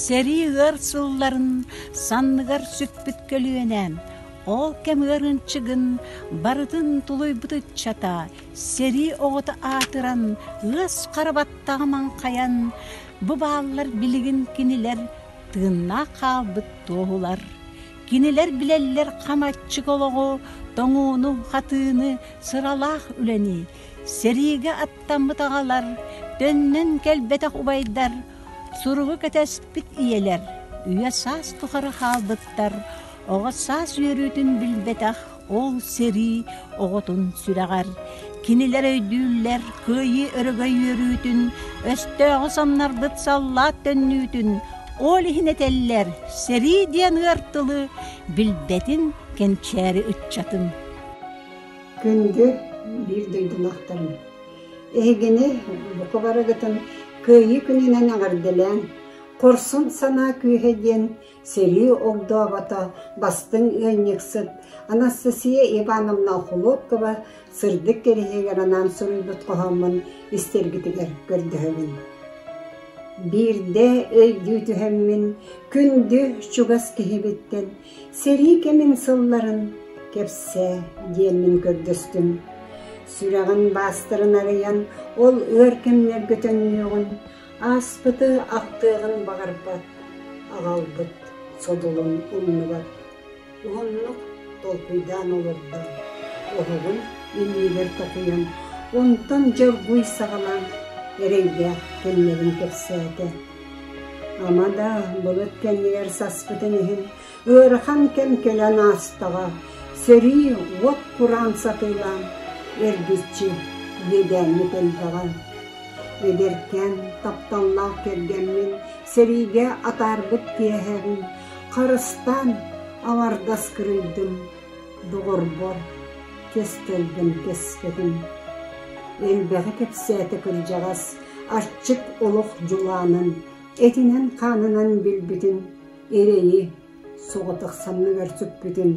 Сэрии ыар сылларын санныгар сүкпүт көлүөнэ, ол кэм ыарынчыгын барытын тулуйбут ыччата, сэрии оҕото аатыран, ыас хара баттаҕа маҥхайан, бу бааллар билигин кинилэр тыыннаах хаалбыт туоһулар. Кинилэр билэллэр хам аччык олоҕу, тоҥууну, хатыыны, сыралаах үлэни. Сэриигэ аттаммыт аҕалар, төннөн кэлбэтэх убайдар, суругу кэтэспит ийэлэр, үйэ саас тухары хаалбыттар, оҕо саас үөрүүтүн билбэтэх ол сэрии оҕотун сүрэҕэр. Кинилэр өйдүүллэр кыайыы өрөгөй үөрүүтүн, өстөөҕү самнарбыт саллаат төннүүтүн, ол иһин этэллэр сэрии диэн ыар тылы билбэтин кэнчээри ыччатын. Күндү биир дойдулаахтарым, эһигини бука барыгытын Кыайыы күнүнэн эҕэрдэлээн, хорсун санаа күүһэ диэн сэрии огдообото бастыҥ ыанньыксыт Анастасия Ивановна Охлопкова сырдык кэриһигэр анаан суруйбут хоһооммун истэргитигэр көрдөһөбүн. Биирдэ өйдүү түһэммин, күндү чугас киһибиттэн Сэрии кэмин сылларын кэпсээ диэммин көрдөстүм. Сүрэҕин баастарын арыйан, ол ыар кэмнэргэ төннүөҕүн, ааспыты ахтыаҕын баҕарбат, аҕалбыт содулун умнубат. Уһуннук толкуйдаан олордо, оһоҕун иннигэр токуйан, онтон дьоргуй саҕалаан эрэйдээх кэмнэрин кэпсээтэ. Ама да былыт кэннигэр саспытын иһин, ыарахан кэм кэлэн аастаҕа, сэрии уот кураан сатыылаан, эргиччи иэдээммит элбэҕэ. Эдэркээн тапталлаах кэргэммин сэриигэ атаарбыт киэһэбин харыстаан аҥардас кырыйдым, доҕорбор кэс тылбын кэспэтим. Элбэҕи кэпсээтэ кырдьаҕас, аччык олох дьулаанын, этинэн-хаанынан билбитин, эрэйи соҕотох санныгар сүкпүтүн.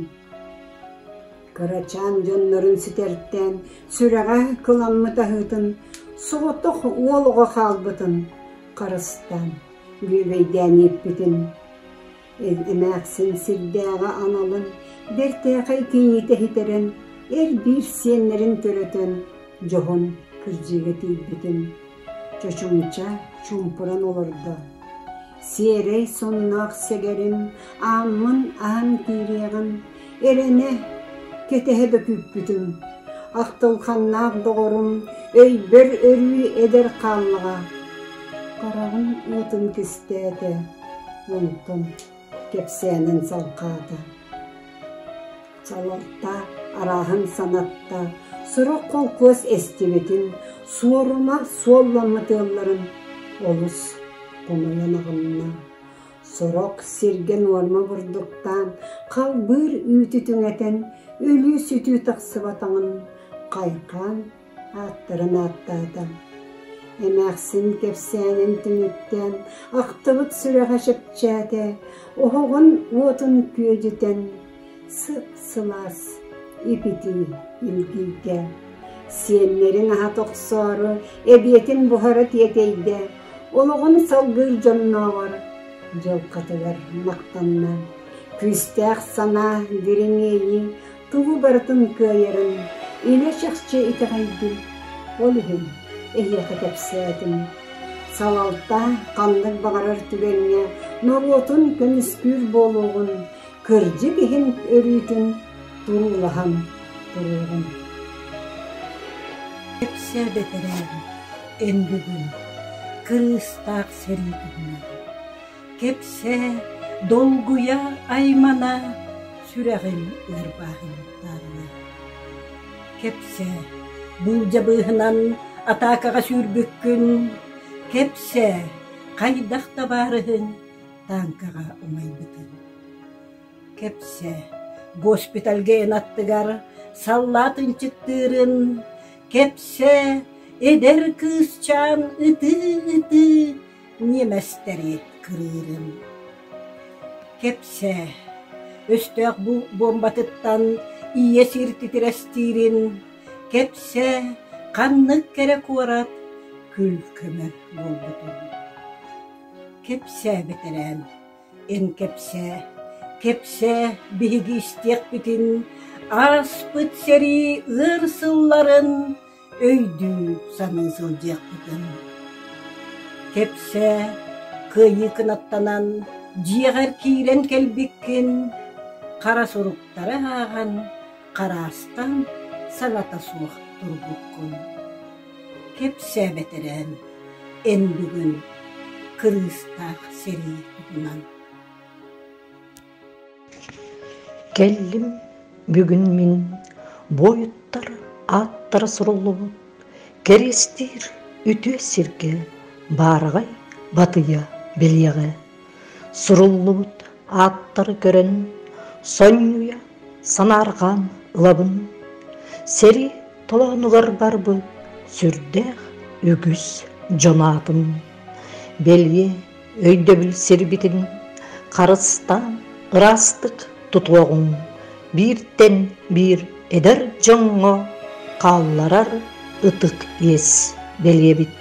Кырачаан дьоннорун сүтэртээн, сүрэҕэ кыламмыт аһыытын, соҕотох уол оҕо хаалбытын харыстаан, бүөбэйдээн ииппитин. Эмээхсин сирдээҕи аналын бэртээхэй кийиитэ иһитэрэн, эр биир сиэннэрин төрөтөн, дьоһун кырдьыыга тиийбитин чочумча чуумпуран олордо. Сиэрэй сонноох сэгэрим, ааммын аһан киириэҕим, эрэнэ, кэтэһэ да күүппүтүм. Ахтылханнаах доҕорум өйбөр өрүү эдэр хааллаҕа. Хараҕын уотун кистээтэ, онтон кэпсээнин салҕаата. Салалта арааһын санатта, сорох холкуос эстибитин, суорума суолламмыт ыалларын олус хомойон аҕынна. Сорох сиргэ нуорма бурдуктаан, халбыыр үүтү түҥэтэн, өлүү-сүтүү тахсыбатаҕын хайҕаан ааттарын ааттаата. Эмээхсин кэпсээнин түмүктээн, ахтыбыт сүрэҕэ чэпчээтэ, оһоҕун уотун күөдьүтэн, сып-сылаас ипитии илгийдэ. Сиэннэрин аһа тохсоору, эбиэтин буһара тиэтэйдэ, олоҕун салгыыр дьоннооҕор дьылҕатыгар махтанна. Күүстээх санаа дириҥ иэйии тугу барытын кыайарын илэ-чахчы итэҕэйдим, ол иһин эһиэхэ кэпсээтим. Салалта ханнык баҕарар түгэҥҥэ норуотун көмүскүүр буолуоҕун, кырдьык иһин өрүүтүн туруулаһан туруоҕун. Кэпсээ бэтэрээн эн бүгүн кырыыстаах сэрии туһунан Кэпсээ, долгуйа аймана сүрэҕин ыырбааһын таарыйа. Кэпсээ, буулдьа быыһынан атаакаҕа сүүрбүккүн, кэпсээ, хайдах табаарыһыҥ тааҥкаҕа умайбытын. Кэпсээ, госпитальга эн аттыгар саллаат ынчыктыырын, кэпсээ, эдэр кыысчаан ытыы-ытыы ньиэмэстэри кырыырын. Кэпсээ, өстөөх буомбатыттан ийэ сир титирэстиирин, кэпсээ, ханнык кэрэ куорат күл-көмөр буолбутун. Кэпсээ бэтэрээн, эн кэпсээ, кэпсээ биһиги истиэхпитин, ааспыт сэрии ыар сылларын өйдүү саныы сылдьыахпытын. Кэпсээ, кыайыы кынаттанан, дьиэҕэр киирэн кэлбиккин, хара суруктары ааҕан, хараастан саҥата суох турбуккун. Кэпсээ бэтэрээн, эн бүгүн кырыыстаах сэрии туһунан. Кэллим бүгүн мин буойуттар ааттара суруллубут кэриэстиир үтүө сиргэ баараҕай батыйа билиэҕэ Суруллубут ааттары көрөн сонньуйа санаарҕаан ылабын. Сэрии толоонугар барбыт сүрдээх үгүс дьон аатын бэлиэ өйдөбүл сирбитин харыстаан ыраастык тутуоҕуҥ, бииртэн биир эдэр дьоҥҥо хаалларар ытык иэс бэлиэбит.